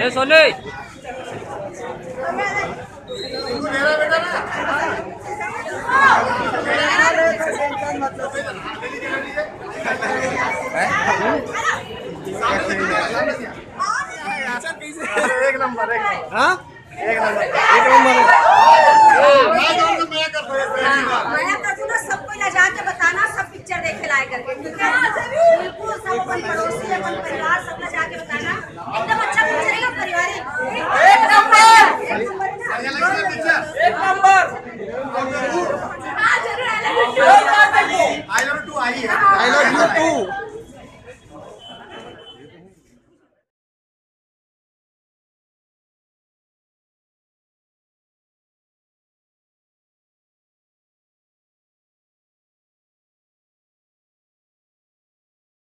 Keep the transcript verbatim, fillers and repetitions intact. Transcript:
ए सोनी। एक नंबर, एक नंबर। हाँ? एक नंबर। एक नंबर। मैं कर दूंगा, सबको ला जाके बताना, सब पिक्चर देखे लाए करके, ठीक है? बिल्कुल, सब अपन पड़ोसी, अपन परिवार, सब ला जाके बताना। एकदम अच्छा पिक्चर है, पारिवारिक। एक नंबर। एक नंबर। हाँ, जरूर, I love you too। I love you too आई है। I love you too।